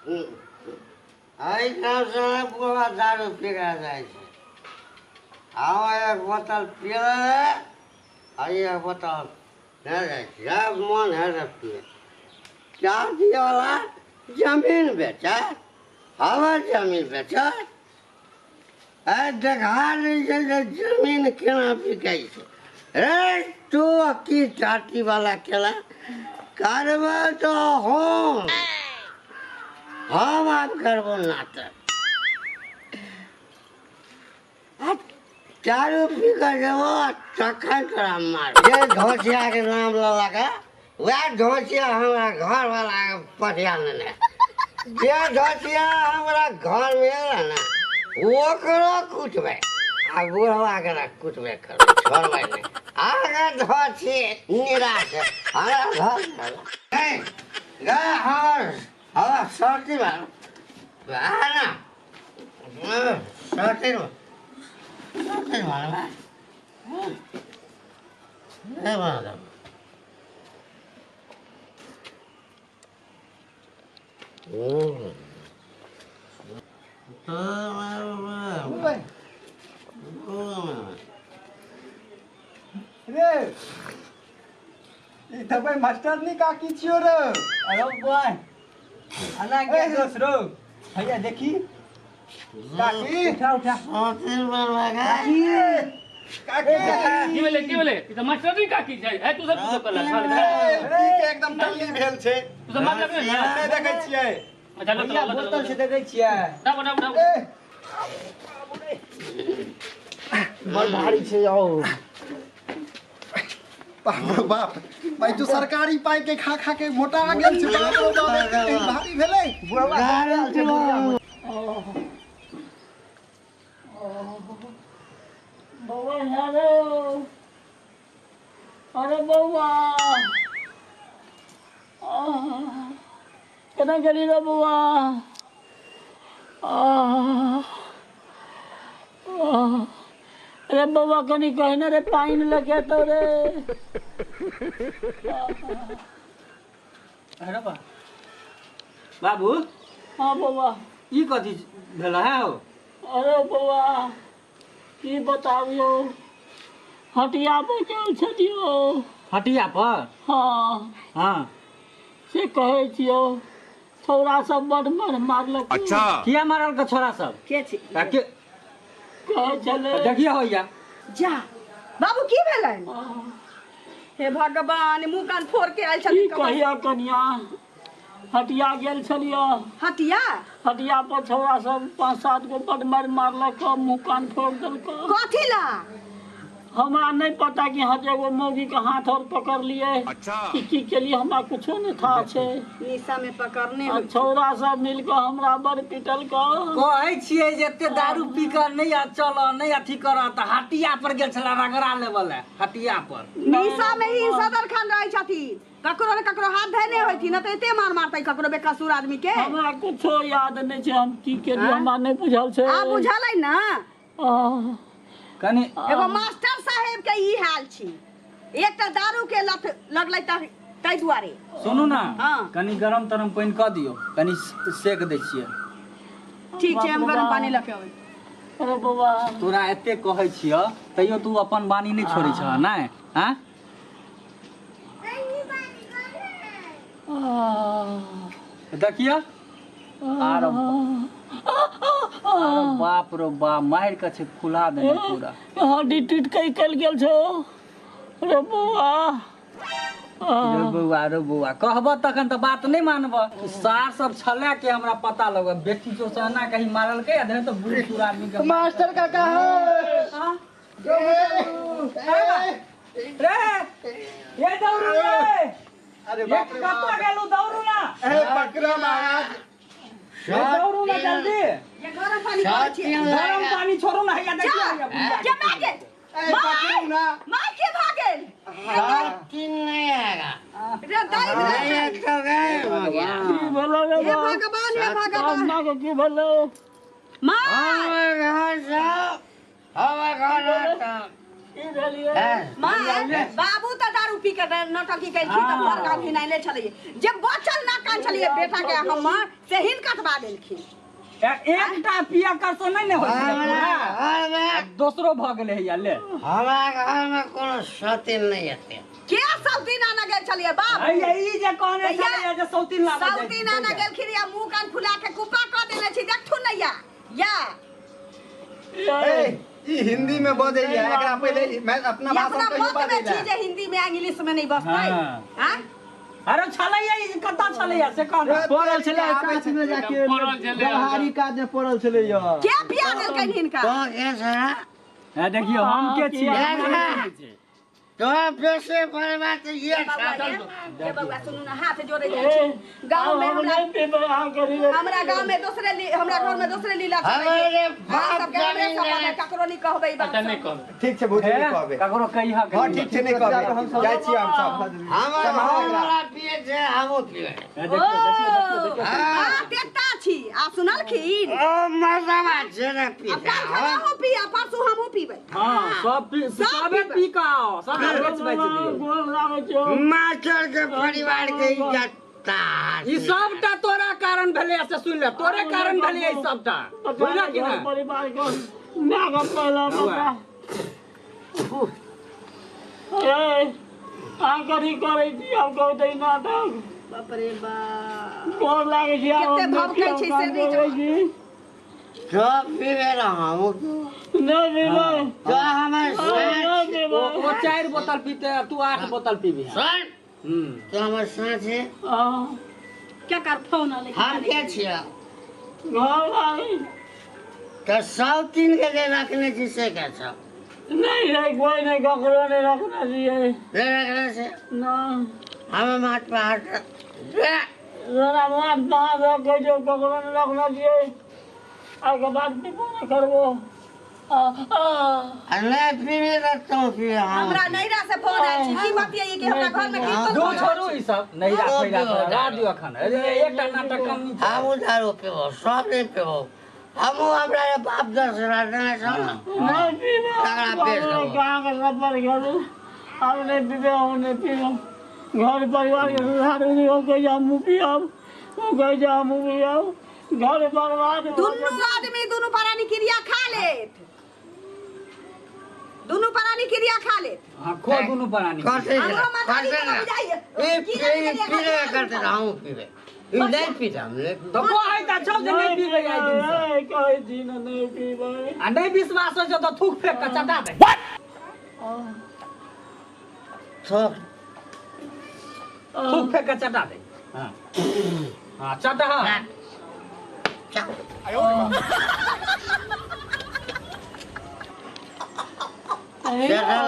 एहिठामसँ ने पूरा दारू पीकऽ जाइ छै। आब एक बोतल पी लेबै आ एक बोतल नहि जाइ छै, जब मोन है तऽ पिए। चाचीवला जमीन बेचै, हमर जमीन बेचै। ए देखा दै छै जे जमीन केना बिकै छै। रे तू की चाचीवला केला करबै तऽ हम आब करबो नाटक। आ चारू पी कऽ जेबो आ तखन तोरा मार। जे धोसियाके नाम लेलक है वएह धोसिया हमरा घरवला के पटिया लेने। जे धोसिया हमरा घरमे एलै ने ओकरो कुटबै आ बुढ़वा के ने कुटबे करबै, छोड़बै नहि। आगे धोसी निराश हमरा घर गे हमर हमरा सर्दी भेल ना, सर्दी सर्दी भेल नहि भेल। रे ई तऽ भाई मास्टरनी काकी छियो रे। अरे बॉय अना के दोस रो भैया देखी काकी उठा उठा। काकी काकी की भेलै की भेलै? ई तऽ मास्टरनी काकी छै। हे तू सब पूछो कला ए, की के एकदम टल्ली भेल छै। तू सब मारलक नहि ने? नहि देखै छियै। अच्छा लो भैया लो बोतल से देखै छियै। उठाओ उठाओ उठाओ। ए बड़ भारी छै यौ। बाप रे बाप, भाई तू सरकारी पाई के खा खा के मोटा गेल छै। बाप रे बाप, एते भारी भेलै। बुढ़वा आयल छै बुढ़िया। बौआ हेलो, अरे बौआ केना गेली रे बौआ? अरे बौआ कनी कही ने रे पानि लगे तो रे। अरे बा बाबू। हाँ बौआ। ई कथी भेल है हो? अरे बौआ की बताबियो, हटिया पर गेल छलियो। हटिया पर? हाँ। हाँ से कहै छियो छौड़ा सब बड मार मारलक। अच्छा किया मारल के छोरा सब? के छी? के कहै छलै। देखिए होइया। जा बाबू की भेलनि? हे भगवान, मुँह कान फोड़ के आयल की छथिन। कहिया कनिया, हटिया गेल छलियो। हटिया? हटिया पर छौड़ा सब 5-7 गो बड मार मारलक, मुँह कान फोड़ देलक। कथी ला? हमरा नहीं पता कि हाँ एगो मौगी के हाथ और पकड़ लिए। अच्छा कि की के लिए हमरा कुछो नहीं था छै। निशा में पकड़ने आ होइ। छौड़ा सब मिल के हमरा बड़ पिटल क। कहै छियै जे एते दारू पी कऽ नहि चल नहि अथी कर, तऽ हटिया पर गेल छला रगड़ा लेबऽ लए हटिया पर। निशा में ही सदर खान रहै छथिन, ककरो ने ककरो हाथ धैने होइथिन, न तऽ एते मार मारतै ककरो बेकसूर आदमी के। हमरा कुछो याद नहीं छै, हम की केलिए हमरा नहीं बुझल छै। आ बुझल है ना? कनी एगो मास्टर साहेब के ई हाल छी, एकटा दारू के लत लगलै ताहि दुआरे। सुनू ना। हाँ। कनी गरम तरम पानि कऽ दियौ, कनी सेक दै छियै। ठीक छै, हम गरम पानी लऽ के अबै। अरे बौआ तोरा एते कहै छियौ तैयो तू अपन वाणी नहि छोड़ै छह नहि? हाँ देखियो आरो आरो बाप रो बाप, मारि के छै फुला देने पूरा। हड्डी टूट के निकल गेल छौ रे बौआ। रे बौआ रे बौआ, कहबह तखन तऽ बात नहि मानबह। सार सब छलै के हमरा पता लगल, बेटी चोर से एना कहीं मारलकै आ तऽ बूढ़ सूढ़ आदमी के। मास्टर काका हो। रे ये दौड़ू रे। अरे बाप रे कतऽ बाप। गेलू? दौड़ू ना। ए पकड़ा महाराज। ए, दौड़ू ना जल्दी। ये गरम पानी करै छियै। गरम पानी छोड़ू ना, हैया देखियौ हैया बुढ़िया। के भागल? ए पकड़ू ना। माय के भागल? तीन नहीं आएगा। रे दाइ नहीं तो गए हो गया। की भेलो रे हे बा? भगवान, हे भगवान। अपना के की भेलो? माय हमर घर जाओ, हमर घर जाओ। की भेलिए माँ बाबू त दारू पी के नौटंकी केलखिन त भर गाँव घिनाइले छलैये जे बचल ना कान छलैये बेटा के हमर से हिन कटवा देलखिन। एकटा पिया कर से नहीं ने होई छै, दोसरो भ गेलै हैया ले। हमरा घर में कोनो सौतीन नहीं हेतै। के सौतीन आना गेल छलियै बाप? हैया ई जे कहने छलियै जे सौतीन लाबै जाइ। सौतीन आना गेलखिन या मुंह कान फुला के कुप्पा क देने छी देखथु नै या। या ए ई हिंदी में बजैया, एकरा पहिले मैं अपना भाषा में कहियो बजैला। छी जे हिंदी में इंग्लिश में नहीं बजतै। हां अरे छलैया ई कत छलैया से कह पड़ल छलै काछ में जाके गलहारी काज में पड़ल छलैया। के पिया देलकनि हिनका? तो के छला ए देखियो हम के छी तो बेसे परवा त ये के बउआ सुनू ना हाथ जोड़े जाइ छी गांव में हमरा हमरा गांव में दोसरे हमरा घर में दोसरे लीला चलै हमरे बाप सबके हमरे सब ककरो नहीं कहबै बात। अच्छा नहीं कहबै ठीक छै भौजी नहीं कहबै ककरो कहिया। हां ठीक छै नहीं कहबै जाइ छी हम सब। हमरा पिए छै हमहु पिए। देखियो देखियो देखियो हां तेता छी आ सुनलखिन ओ मर्दवा जे ना पी हमहु पिया परसू हमहु पीबै। हां सब पी सबे पी का आओ सब बेच बेच दियो मास्टर के परिवार के इज्जत ई सबटा तोरा कारण भेलै से सुन ले तोरे कारण भेलै ई सबटा बुझला कि ना परिवार के माय के पहला बता ए आ करी करै छी हम कहै दै नाटक। बाप रे बाप गोर लागै छी कते भभकै छै से नहीं जान सब पीबे रहा नहीं पीबै तो हमर वो 4 बोतल पीते तू 8 बोतल पीबी। सर तो हमर साँझ है क्या कर फोन आले हम के छिया घर आई तो 103 के जे रखने छी से के छ नहीं रे कोई नहीं ककरो नहीं रखना चाहिए नहीं रखने से ना हमें माथ पर हाथ जरा माथ पर हाथ रख जो ककरो नहीं रखना चाहिए आगे बात भी पूरा करबो। नहीं पीबे तो पीबे। हमरा नैरा से फोन आयल छी की बात ये कि हमरा घर में की दो छोड़ू ई सब नैरा फैरा रा दियो अखन एकटा नाटक कम नहीं हम दारू पीबो सब नहीं पीबो हम हमरा बाप दस रात ने सब नहीं पीबे कहां के सब पर गेल हम नहीं पीबे हम नहीं पीबो घर परिवार के सुधार हो के हम पीब ओ कह जा हम पीब घर बर्बाद। दुनू आदमी दुनू प्राणी क्रिया खा लेत दुनू प्राणी क्रिया खा लेत। हां खो दुनू प्राणी करते ए पीबे करते हम पीबे ई नहीं पीता हम तो को है त छौ जे नहीं पीबे आई दिन से कहै छी न नहीं पीबे आ नहीं विश्वास हो छ त थूक फेंक के चटा दे। थूक थूक फेंक के चटा दे। हां हां चटा। हां चल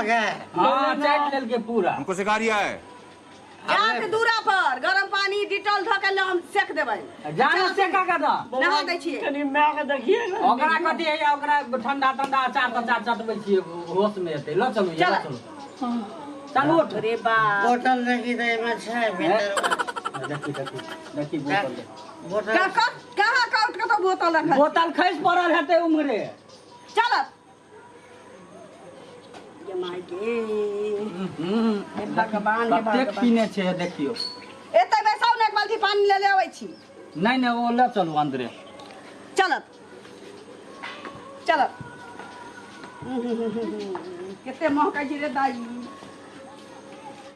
गए। हां चाट लेल के पूरा हमको सिखा रिया है। जात दूरा पर गरम पानी डिटॉल ध के हम सेक देबै जानो सेका के द नहा दै छियै कनी माय के देखिए ओकरा कथि है ओकरा ठंडा ठंडा अचार तचार चटबै छियै होश में एतै। ल चलू ल चलू चलू उठ रे बाप बोतल देखी त एमे छै भीतर देखी देखी देखी बोतल बोतल कहाँ का उठ के तो बोतल रखल बोतल खैस पड़ल हेतै उम्हरे। चल ये my गे हे भगवान हे कतेक पीने छै देखियो एतै बैसाउ ने एक बाल्टी पानी ले ले आबै छी। नहीं नहीं वो ले चलू अंदरे चलत चलत कते महकै छी रे दाई।